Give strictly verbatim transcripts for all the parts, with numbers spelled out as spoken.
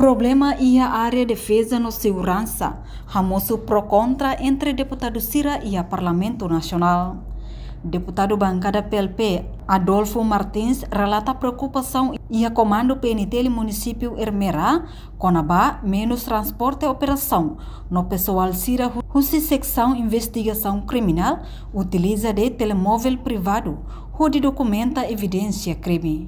Problema iha área defeza no seguransa hamosu pro kontra entre deputadu sira iha Parlamentu Nasionál. Deputadu bankada P L P, Adolfo Martins, relata preokupasaun iha Komandu P N T L Munisípiu Ermera kona-ba menus transporte operasaun no pesoál sira hu-, husi Seksaun Investigasaun Kriminál utiliza de'it telemovel privadu hodi dokumenta evidénsia krime.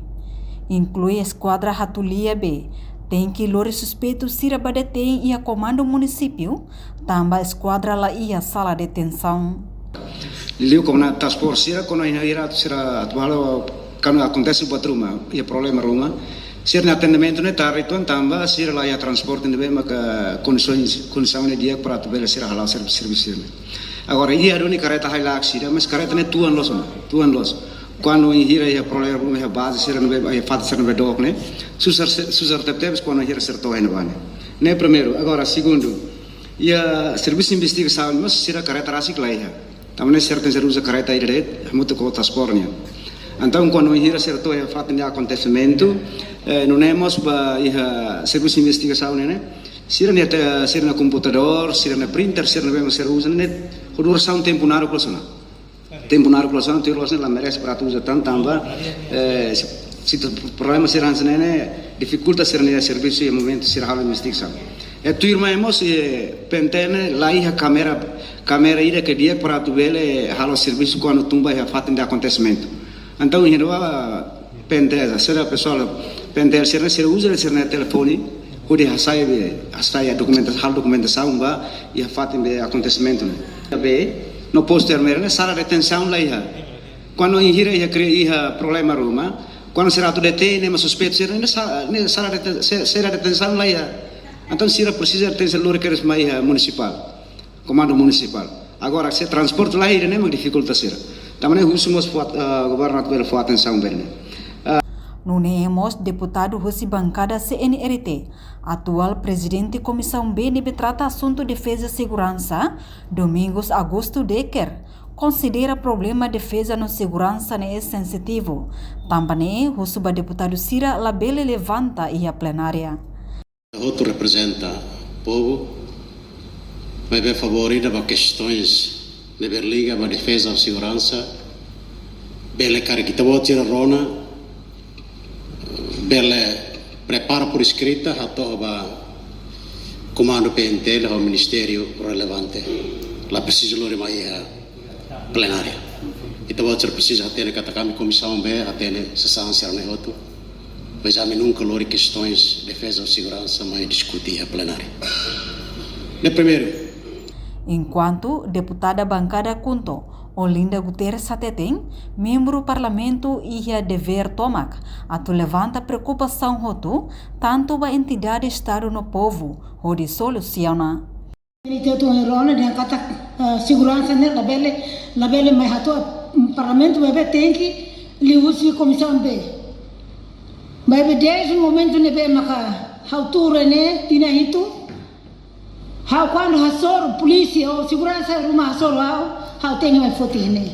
Inklui eskuadra Hatulia B, tenke lori suspeitu sira ba detein iha komandu munisípiu, tanba eskuadra la iha sala detensaun. Liu kona task force sira, kona ina ira sira atu halo, kuandu akontese buat ruma, iha problema ruma, sira-nia atendimentu ne'e tarde uitoan tanba sira la iha transporte ne'ebé maka kondisaun, kondisaun ne'e di'ak para atu bele sira hala'o servi-, servisu ne'e. Agora, iha duni karreta Hilux sira, mas karreta ne'e tuan loos ona, tuan loos. Kuandu iha ira iha problema ruma iha baze sira ne'ebé, iha fatin sira ne'ebé dook ne'e, susar se-, susar tebetebes kuandu iha ira sira to'o iha ne'ebá ne'e. Ne'e primeiru. Agora, segundu, iha servisu investigasaun mós sira karreta rasik la iha. Tanba ne'e sira tenke uza karreta ida de'it, hamutuk ho task force nian. Entaun, kuandu iha ira sira to'o iha fatin de akontesimentu, eh, nune'e mós ba iha servisu investigasaun ne'e, sira-nia te-, sira-nia komputadór, sira-nia printer, sira ne'ebé mós sira uza ne'e, ho durasaun tempu naruk loos ona. Tempu naruk loos ona, tuir loos ne'e la merese para atu uza tan tanba, eh, si, si tu problema sira hanesan ne'e, difikulta sira-nia servisu iha momentu sira halo investigasaun. I tuirmai mós, eh, P N T L ne'e la iha kámera, kámera ida ke di'ak para atu bele halo servisu kuandu tun ba iha fatin de akontesimentu. Entaun, iha ne'ebá, P N T L, sira pesoál P N T L sira, sira uza sira-nia telefone hodi hasai be, hasai dokumenta-, halo dokumentasaun ba iha fatin de akontesimentu ne'e. Be, no postu Ermera ne'e sala detensaun la iha. Kuandu iha ira iha kri-, iha problema ruma, kuandu sira atu detein ne'e mós suspeitu sira ne'e sa-, ne'e sala deten-, se-, sala detensaun la iha. Entaun sira presiza tenke lori kedas mai iha munisipál. Komandu munisipál. Agora, se transporte la iha ne'e mak difikulta sira. Tanba ne'e husu mós fó at-, ah, governu atu bele fó atensaun ba ne'e. Nune'e mós deputadu husi bankada C N R T, atuál prezidente Komisaun B ne'ebé trata asuntu defeza seguransa, Domingos Augusto Decker, konsidera problema defeza no seguransa ne'e sensitivu. Tanba ne'e husu ba deputadu sira labele levanta iha plenária. Hotu reprezenta povu, maibé favor ida ba kestoins ne'ebé liga ba defeza no seguransa, bele karik ita-boot sira rona, bele prepara por escrita, hato'o ba komandu P N T L ho ministériu relevante. La presiza lori mai iha plenária. Ita-boot sira presiza hatene katak ami Komisaun B hatene sasán sira-ne'e hotu. Mas ami nunka lori kestoins defeza no seguransa mai diskute iha plenária. Ne'e primeiru. Enkuantu deputada bankada KHUNTO, Olinda Guterres hateten, membru parlamentu iha devér tomak atu levanta preokupasaun hotu, tantu ba entidade Estadu no povu, hodi solusiona. Ita hotu rona dehan katak, eh, seguransa ne'e labele, labele mai hato'o, mm, parlamentu maibé tenke liuhusi Komisaun B. Maibé desde momentu ne'ebé maka ha'u tuur ne'e, tinan hitu, ha'u kuandu hasoru polísia ou seguransa ruma hasoru ha'u, ha'u tenke mai foti ne'e.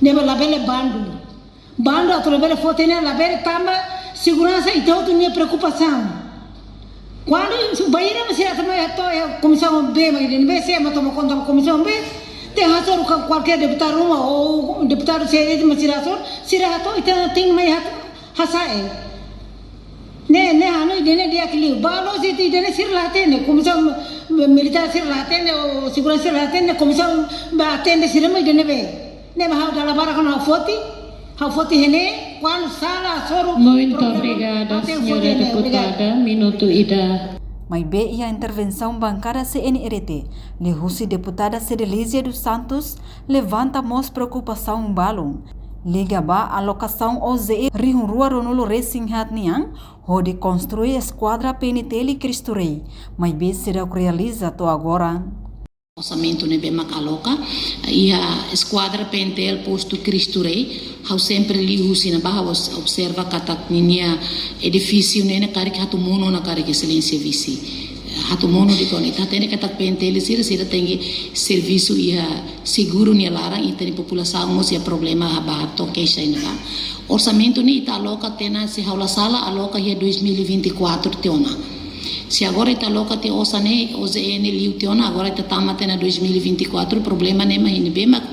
Ne'ebé labele bandu. Bandu atu labele foti ne'e labele tanba seguransa ita hotu nia preokupasaun. Kuandu bainhira mak sira atu mai hato'o iha Komisaun B, mak ida-ne'ebé sé mak toma konta ba Komisaun B, tenke hasoru ka kualkér deputadu ruma ou deputadu sé de'it mak sira hasoru, sira hato'o ita tenke mai hato'o hasa'e. Ne'e, ne'e hanoin ida-ne'e di'ak liu. Ba loos ida-ne'e sira la hatene, Komisaun Militár sira la hatene, ou seguransa sira la hatene, Komisaun ba atende sira mak ida-ne'ebé. Ne'ebé ha'u dala barak ona ha'u foti, ha'u foti iha ne'e, kuandu sala hasoru problema, ha'u tenke foti iha ne'e. Muito obrigada, senhora deputada. Minutu ida. Maibé iha intervensaun bankada C N R T, liuhusi deputada Cedelizia dos Santos, levanta mós preokupasaun balun liga ba alokasaun O Z E rihun rua ruanulu resin haat nian, hodi konstrui eskuadra P N T L Cristo Rei, maibé seidauk realiza to'o agora. Orsamentu ne'ebé mak aloka iha eskuadra P N T L postu Cristo Rei, ha'u sempre liuhusi ne'ebá ha'u obs-, observa katak ninia edifísiu ne'e karik atu monu ona karik, Exelénsia Vise. Atu monu de'it ona, ita hatene katak P N T L sira, sira tenke servisu iha seguru nia laran, ita-nia populasaun mós iha problema ba to'o keixa iha ne'ebá. Orsamentu ne'e ita aloka tinan, se ha'u la sala, aloka iha dois mil e vinte e quatro tiha ona. Se agora ita aloka tiha osan ne'e, O Z N liu tiha ona, agora ita tama tiha ona dois mil e vinte e quatro, problema ne'e mak iha ne'ebé mak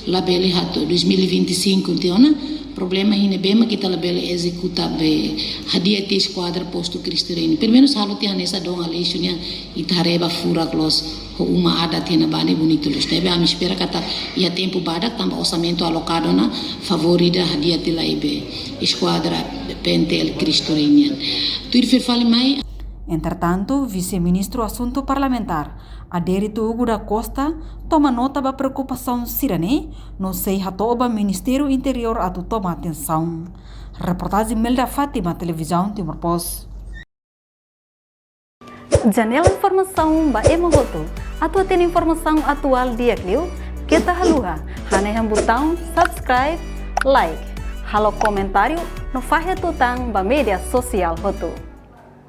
labele hato'o, dois mil e vinte e cinco tiha ona, problema iha ne'ebé mak ita labele ezekuta be hadi'a tiha eskuadra postu Cristo Rei nian. Pelumenus halo tiha hanesan Dom Aleixo nian, ita haree ba furak loos, ho uma adat iha ne'ebá ne'e bonitu loos. Ne'ebé ami espera katak iha tempu badak tanba orsamentu alokadu ona favór ida hadi'a tiha lai be eskuadra P N T L Cristo Rei nian. Tuir fali mai. Entretantu, Vise-Ministru Asuntu Parlamentár, Adérito Hugo da Costa, toma nota ba preokupasaun sira-ne'e, no sei hato'o ba Ministériu Interiór atu toma atensaun. Reportajen Melda Fátima, Televizaun Timor Post. Janela informasaun ba ema hotu. Atu hatene informasaun atuál di'ak liu, keta haluha hanehan butaun subscribe, like, halo komentáriu no fahe tutan ba média sosiál hotu.